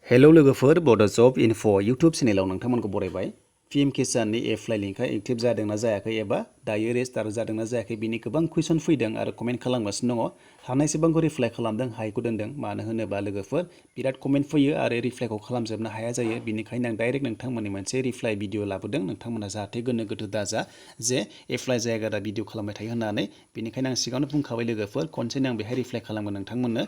Hello लोगोफोर Bodo' job info' YouTube चेनेलाव नोंथांमोनखौ बरायबाय। पिएम किसाननि एप्लाइ लिंकआ एक्टिभ जादोंना जायाखै एबा दायो रेजिस्टार जादोंना जायाखै बिनि गोबां कुइसन फैदों आरो कमेन्ट खालामगासिनो दङ। हानायसेबांखौ रिप्लाइ खालामदों, हायखौ दोनदों। मानो होनोबा लोगोफोर बिराद कमेन्ट फैयो आरो रिप्लाइखौ खालामजोबनो हाया जायो। बिनिखायनो आं डाइरेक्ट नोंथांमोननि मोनसे रिप्लाइ भिडिअ लाबोदों। नोंथांमोना जाहाथे गोनो गोथो दाजा जे एप्लाइ जायागारा भिडिअ खालामबाय थायो होननानै। बिनिखायनो आं सिगाङावनो बुंखाबाय लोगोफोर, खनसेनो आं बेहाय रिप्लाइ खालामगोन नोंथांमोननो।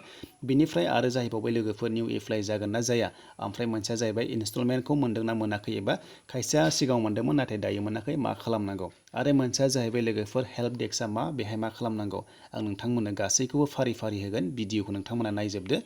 बिनिफ्राय आरो जाहैबावबाय लोगोफोर निउ एप्लाइ जागोन ना जाया। ओमफ्राय मोनसेया जाहैबाय इनस्टलमेन्टखौ मोन्दोंना मोनाखै एबा खायसेया सिगाङाव मोन्दोंमोन नाथाय दायो मोनाखै, मा खालामनांगौ। आरो मोनसेया जाहैबाय लोगोफोर हेल्प डेस्कआ मा, बेहाय मा खालामनांगौ। आं नोंथांमोननो गासैखौबो फारि फारि होगोन। भिडिअखौ नोंथांमोना नायजोबदो।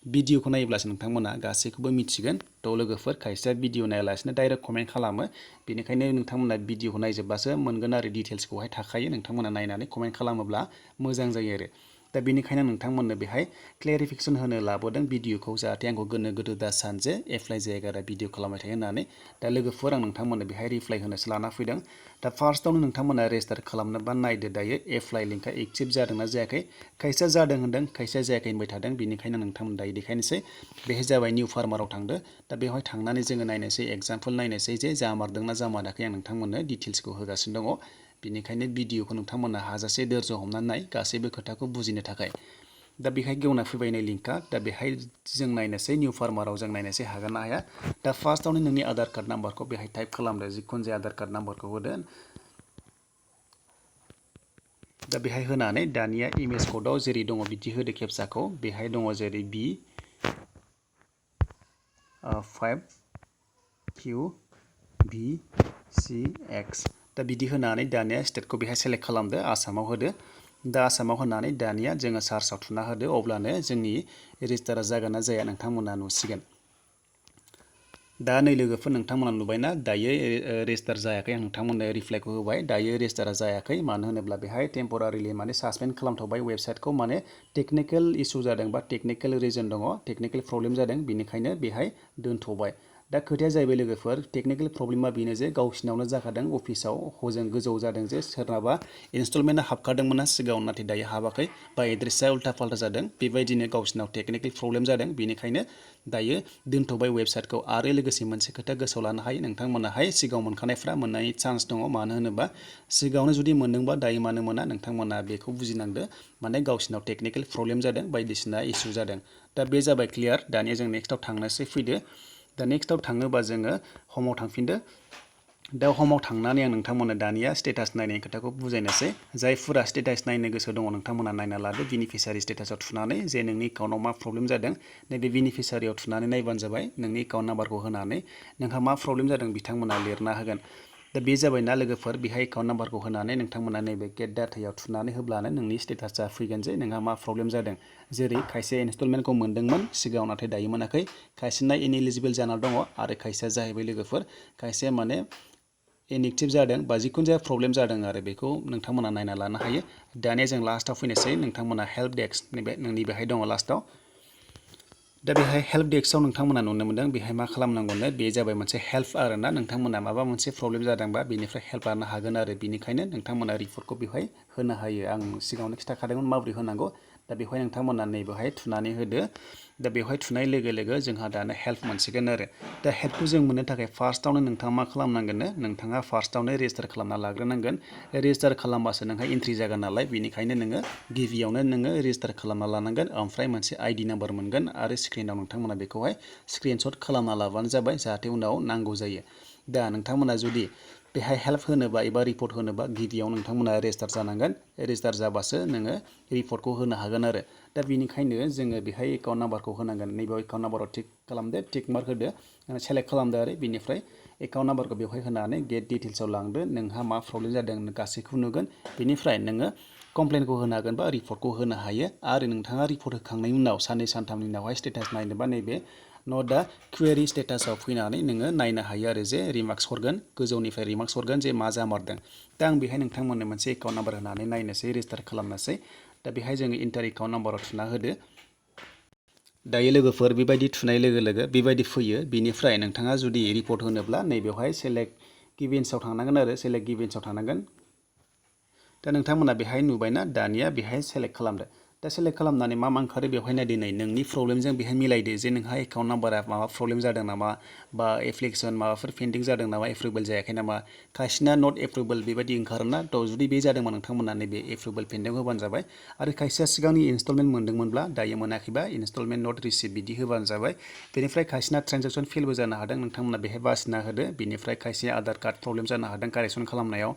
भिडिअखौ नायोब्लासो नोंथांमोना गासैखौबो मिथिगोन। थ' लोगोफोर खायसेया भिडिअ नायालासिनो डाइरेक्ट कमेन्ट खालामो। बेनिखायनो नोंथांमोना भिडिअखौ नायजोबबासो मोनगोन आरो डिटेल्सखौहाय थाखायो। नोंथांमोना नायनानै कमेन्ट खालामोब्ला मोजां जायो आरो। दा बेनिखायनो नोंथांमोननो बेहाय क्लेरिफिकेसन होनो लाबोदों भिडिअखौ, जाहाथे आंखौ गोनो गोथो दा सान जे एप्लाइ जायगारा भिडिअ खालामबाय थायो होननानै। दा लोगोफोर आं नोंथांमोननो बेहाय रिप्लाइ होनोसो लाना फैदों। दा फार्स्टआवनो नोंथांमोना रेजिस्टार खालामनोबा नायदो दायो एप्लाइ लिंकआ एक्टिभ जादोंना जायाखै। खायसेया जादों होनदों, खायसेया जायाखै होनबाय थादों। बेनिखायनो नोंथांमोन दायो देखायनोसै। बेहाय जाबाय निउ फार्माराव थांदो। दा बेवहाय थांनानै जोङो नायनोसै, एग्जाम्पल नायनोसै जे जामारदोंना जामाराखै। आं नोंथांमोननो डिटेल्सखौ होगासिनो दङ। बेनिखायनो भिडिअखौ नोंथांमोना हाजासे धोर्ज हमनानै नाय, गासैबो खोथाखौ बुजिनो थाखाय। दा बेहाय गेवना फैबाय नै लिंकआ। दा बेहाय जों नायनोसै निउ फार्माराव जों नायनोसै हागोन ना हाया। दा फार्स्टआवनो नोंनि आधार कार्ड नाम्बारखौ बेहाय टाइप खालामदो, जिखुनु जाया आधार कार्ड नाम्बारखौ होदो। दा बेहाय होनानै दानिया इमेज कर्डआव जेरै दङ बिदि होदो केपचाखौ। बेहाय दङ जेरै B5QVCX। दा बिदि होनानै दानिया स्टेटखौ बेहाय सेलेक्ट खालामदो, आसामाव होदो। दा आसामाव होनानै दानिया जोङो सार्चआव थुना होदो, अब्लानो जोंनि रेजिस्टारा जागोन ना जाया नोंथांमोना नुसिगोन। दा नै लोगोफोर नोंथांमोना नुबायना दायो रेजिस्टार जायाखै। आं नोंथांमोननो रिप्लाइखौ होबाय, दायो रेजिस्टारा जायाखै। मानो होनोब्ला बेहाय टेम्परारिलि माने सासपेन्ड खालामथ'बाय वेबसाइटखौ, माने टेकनिकेल इसु जादों बा टेकनिकेल रिजन दङ, टेकनिकेल प्रब्लेम जादों। बेनिखायनो बेहाय दोनथ'बाय। दा खोथाया जाहैबाय लोगोफोर, टेकनिकेल प्रब्लेमा बेनो जे गावसिनावनो जाखादों अफिसाव, हजों गोजौ जादों जे सोरनाबा इनस्टलमेन्टआ हाबखादोंमोन सिगाङाव नाथाय दायो हाबाखै, बा एड्रेसा उल्था फाल्था जादों। बेबायदिनो गावसिनाव टेकनिकेल प्रब्लेम जादों। बेनिखायनो दायो दोनथ'बाय वेबसाइटखौ। आरो लोगोसे मोनसे खोथा गोसोआव लानो हायो, नोंथांमोनाहाय सिगाङाव मोनखानायफ्रा मोननायनि चान्स दङ। मानो होनोबा सिगाङावनो जुदि मोनदोंबा दायो मानो मोना, नोंथांमोना बेखौ बुजिनांदो। माने गावसिनाव टेकनिकेल प्रब्लेम जादों, बायदिसिना इसु जादों। दा बे जाबाय क्लियार। दानिया जों नेक्स्टआव थांनोसै, फैदो। दा नेक्स्टआव थाङोबा जोङो हमाव थांफिनदो। दा हमाव थांनानै आं नोंथांमोननो दानिया स्टेटास नायनायनि खोथाखौ बुजायनोसै। जायफोरा स्टेटास नायनो गोसो दङ नोंथांमोना नायना लादो। बेनिफिसारि स्टेटासाव थुनानै जे नोंनि एकाउन्टआव मा प्रब्लेम जादों, नैबे बेनिफिसारियाव थुनानै नायबानो जाबाय। नोंनि एकाउन्ट नाम्बारखौ होनानै नोंहा मा प्रब्लेम जादों बिथांमोना लिरना होगोन। दा बे जाबायना लोगोफोर, बेहाय एकाउन्ट नाम्बारखौ होनानै नोंथांमोना नैबे गेट डाटायाव थुनानै होब्लानो नोंनि स्टेटासा फैगोन जे नोंहा मा प्रब्लेम जादों। जेरै खायसे इनस्टलमेन्टखौ मोन्दोंमोन सिगाङाव नाथाय दायो मोनाखै, खायसेना इनएलिजिबोल जाना दङ, आरो खायसेया जाहैबाय लोगोफोर खायसेया माने इनएक्टिभ जादों बा जिखुनु जाया प्रब्लेम जादों आरो। बेखौ नोंथांमोना नायना लानो हायो। दानिया जों लास्टआव फैनोसै, नोंथांमोना हेल्प डेस्क नोंनि बेहाय दङ लास्टआव। दा बेहाय हेल्प डेस्कआव नोंथांमोना नुनो मोनदों। बेहाय मा खालामनांगौनो, बे जाबाय मोनसे हेल्प आरोना। नोंथांमोना माबा मोनसे प्रब्लेम जादोंबा बेनिफ्राय हेल्प लानो हागोन आरो। बेनिखायनो नोंथांमोना रिपर्टखौ बेवहाय होनो हायो। आं सिगाङावनो खिन्थाखादोंमोन माबोरै होनांगौ। दा बेवहाय नोंथांमोना नैबेहाय थुनानै होदो। दा बेवहाय थुनाय लोगो लोगो जोंहा दानो हेल्प मोनसिगोन आरो। दा हेल्पखौ जों मोननो थाखाय फार्स्टआवनो नोंथाङा मा खालामनांगोननो, नोंथाङा फार्स्टआवनो रेजिस्टार खालामना लाग्रोनांगोन। रेजिस्टार खालामबासो नोंहा एन्ट्रि जागोन नालाय। बेनिखायनो नोङो गिबियावनो नोङो रेजिस्टार खालामना लानांगोन। ओमफ्राय मोनसे आइडि नाम्बार मोनगोन आरो स्क्रिनाव नोंथांमोना बेखौहाय स्क्रिनशट खालामना लाबानो जाबाय, जाहाथे उनाव नांगौ जायो। दा नोंथांमोना जुदि बेहाय हेल्प होनोबा एबा रिपर्ट होनोबा गिबियाव नोंथांमोना रेजिस्टार जानांगोन। रेजिस्टार जाबासो नोङो रिपर्टखौ होनो हागोन आरो। दा बेनिखायनो जोङो बेहाय एकाउन्ट नाम्बारखौ होनांगोन। नैबेयाव एकाउन्ट नाम्बाराव टिक खालामदो, टिक मार्क होदो, सेलेक्ट खालामदो आरो बेनिफ्राय एकाउन्ट नाम्बारखौ बेवहाय होनानै गेट डिटेल्सआव लांदो। नोंहा मा प्रब्लेम जादों गासैखौबो नुगोन। बेनिफ्राय नोङो कमप्लेनखौ होनो हागोन बा रिपर्टखौ होनो हायो। आरो नोंथाङा रिपर्ट होखांनायनि उनाव साननै सानथामनि उनावहाय स्टेटास नायनोबा नैबे नट दा क्वेरि स्टेटासाव फैनानै नोङो नायनो हायो आरो जे रिमार्क्स हरगोन, गोजौनिफ्राय रिमार्क्स हरगोन जे मा जामारदों। दा आं बेहाय नोंथांमोननो मोनसे एकाउन्ट नाम्बार होनानै नायनोसै, रेजिस्टार खालामनोसै। दा बेहाय जोङो इन्टार एकाउन्ट नाम्बाराव थुना होदो। दायो लोगोफोर बेबायदि थुनाय लोगो लोगो बेबायदि फैयो। बिनिफ्राय नोंथाङा जुदि रिपर्ट होनोब्ला नैबेवहाय सेलेक्ट गिभेन्सआव थांनांगोन आरो, सेलेक्ट गिभेन्सआव थांनांगोन। दा नोंथांमोना बेहाय नुबायना, दानिया बेहाय सेलेक्ट खालामदो। दा सेलेक्ट खालामनानै मा ओंखारो बेवहाय नायदो नै नोंनि प्रब्लेमजों बेहाय मिलायदो जे नोंहा एकाउन्ट नाम्बारा माबा प्रब्लेम जादों नामा बा एप्लिकेसन माबाफोर पेन्डिं जादों नामा एप्रुभेल जायाखै नामा खायसेना नट एप्रुभेल बेबायदि ओंखारोना थ' जुदि बे जादोंमोन नोंथांमोना नैबे एप्रुभेल पेन्डिं होबानो जाबाय आरो खायसेया सिगांनि इनस्टलमेन्ट मोन्दोंमोनब्ला दायो मोनाखैबा इनस्टलमेन्ट नट रिसिभ बिदि होबानो जाबाय बेनिफ्राय खायसेना ट्रेन्जेक्सन फेलबो जानो हादों नोंथांमोना बेहाय बासिना होदो बेनिफ्राय खायसेया आधार कार्ड प्रब्लेम जानो हादों कारेक्सन खालामनायाव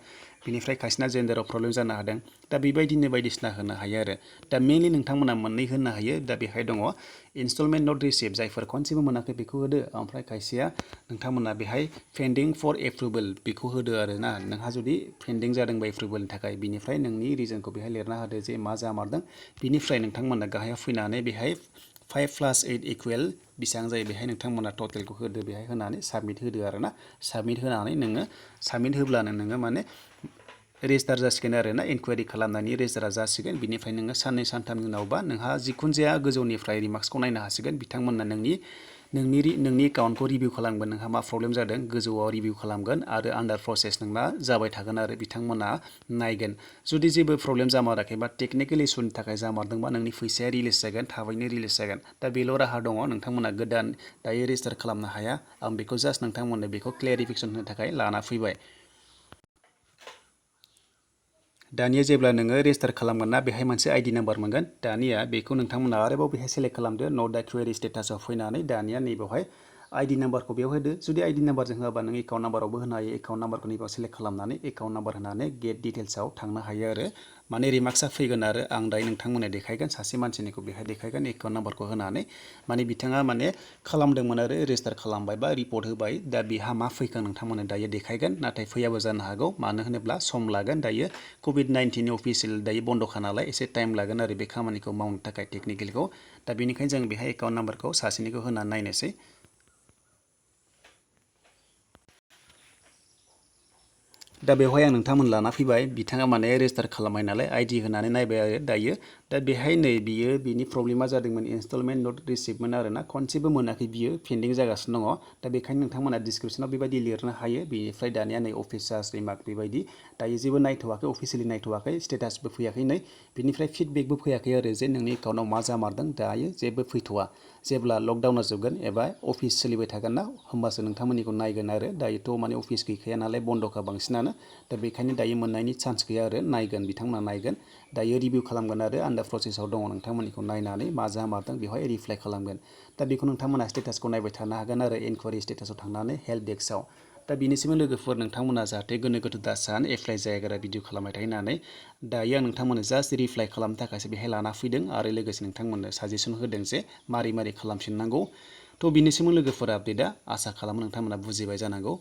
बेनिफ्राय खायसेना जेन्डाराव प्रब्लेम जानो हादों दा बेबायदिनो बायदिसिना होनो हायो आरो दा मेनलि नोंथांमोना मोननै होनो हायो दा बेहाय दङ इनस्टलमेन्ट नट रिसिभ जायफोर खनसेबो मोनाखै बेखौ होदो ओमफ्राय खायसेया नोंथांमोना बेहाय पेन्डिं फर एप्रुभेल बेखौ होदो आरो ना नोंहा जुदि पेन्डिं जादोंबा एप्रुभेलनि थाखाय बिनिफ्राय नोंनि रिजनखौ बेहाय लिरना होदो जे मा जामारदों बिनिफ्राय नोंथांमोना गाहायाव फैनानै बेहाय 5 + 8 इकुवेल बेसेबां जायो बेहाय नोंथांमोना टटेलखौ होदो बेहाय होनानै साबमिट होदो आरो ना साबमिट होनानै नोङो साबमिट होब्लानो नोङो माने रेजिस्टार जासिगोन आरो ना इनकुवारि खालामनायनि रेजिस्टारा जासिगोन बिनिफ्राय नोङो साननै सानथामनि उनावबा नोंहा जिखुनु जाया गोजौनिफ्राय रिमार्क्सखौ नायनो हासिगोन बिथांमोना नोंनि एकाउन्टखौ रिभिउ खालामगोन नोंहा मा प्रब्लेम जादों गोजौआव रिभिउ खालामगोन आरो आन्डार प्रसेस नोंना जाबाय थागोन आरो बिथांमोना नायगोन जुदि जेबो प्रब्लेम जामाराखैबा टेकनिकेल इसुनि थाखाय जामारदोंबा नोंनि फैसाया रिलिज जागोन थाबैनो रिलिज जागोन दा बेल' राहा दङ नोंथांमोना गोदान दायो रेजिस्टार खालामनो हाया आं बेखौ जास्ट नोंथांमोननो बेखौ क्लेरिफिकेसन होनो थाखाय लाना फैबाय दानिया जेब्ला नोङो रेजिस्टार खालामगोन ना बेहाय मोनसे आइडि नाम्बार मोनगोन दानिया बेखौ नोंथांमोना आरोबाव बेहाय सेलेक्ट खालामदो नट दा क्वेरि स्टेटासआव फैनानै दानिया नैबेवहाय आइडि नाम्बारखौ बेयाव होदो जुदि आइडि नाम्बारजों होआबा नों एकाउन्ट नाम्बारावबो होनो हायो एकाउन्ट नाम्बारखौ नैबेयाव सेलेक्ट खालामनानै एकाउन्ट नाम्बार होनानै गेट डिटेल्सआव थांनो हायो आरो माने रिमार्क्सआ फैगोन आरो आं दायो नोंथांमोननो देखायगोन सासे मानसिनिखौ बेहाय देखायगोन एकाउन्ट नाम्बारखौ होनानै माने बिथाङा माने खालामदोंमोन आरो रेजिस्टार खालामबाय बा रिपर्ट होबाय दा बिहा मा फैखो नोंथांमोननो दायो देखायगोन नाथाय फैयाबो जानो हागौ मानो होनोब्ला सम लागोन दायो COVID-19 अफिसियेल दायो बन्द'खा नालाय एसे टाइम लागोन आरो बे खामानिखौ मावनो थाखाय टेकनिकेलखौ दा बेनिखायनो जों बेहाय एकाउन्ट नाम्बारखौ सासेनिखौ होनानै नायनोसै दा बेवहाय आं नोंथांमोन लाना फैबाय बिथाङा माने रेजिस्टार खालामबाय नालाय आइडि होनानै नायबाय आरो दायो दा बेहाय नै बियो बिनि प्रब्लेमा जादोंमोन इनस्टलमेन्ट नट रिसिभमोन आरो ना खनसेबो मोनाखै बियो पेन्डिं जागासिनो दङ दा बेखायनो नोंथांमोना डिसक्रिपसनाव बेबायदि लिरनो हायो बेनिफ्राय दानिया नै अफिस चार्ज रिमार्क बेबायदि दायो जेबो नायथ'वाखै अफिसियेलि नायथ'वाखै स्टेटासबो फैयाखै नै बिनिफ्राय फिडबेकबो फैयाखै आरो जे नोंनि एकाउन्टआव मा जामारदों दायो जेबो फैथ'वा जेब्ला लकडाउना जोबगोन एबा अफिस सोलिबाय थागोन ना होमबासो नोंथांमोननिखौ नायगोन आरो दायोथ' माने अफिस गैखाया नालाय बन्द'खा बांसिनानो दा बेखायनो दायो मोननायनि चान्स गैया आरो नायगोन बिथांमोना नायगोन दायो रिभिउ खालामगोन आरो आन्डार प्रसेसआव दङ नोंथांमोननिखौ नायनानै मा जामारदों बेवहाय रिप्लाइ खालामगोन दा बेखौ नोंथांमोना स्टेटासखौ नायबाय थानो हागोन आरो इनकुवारि स्टेटासआव थांनानै हेल्प डेस्कआव दा बेनिसिम लोगोफोर नोंथांमोना जाहाथे गोनो गोथो दासान एप्लाइ जायागारा भिडिअ खालामबाय थायो होननानै दायो आं नोंथांमोननो जास्ट रिप्लाइ खालामनो थाखायसो बेहाय लाना फैदों आरो लोगोसे नोंथांमोननो साजेसन होदों जे मारै खालामफिननांगौ थ' बिनिसिम लोगोफोरा आपडेटआ आसा खालामो नोंथांमोना बुजिबाय जानांगौ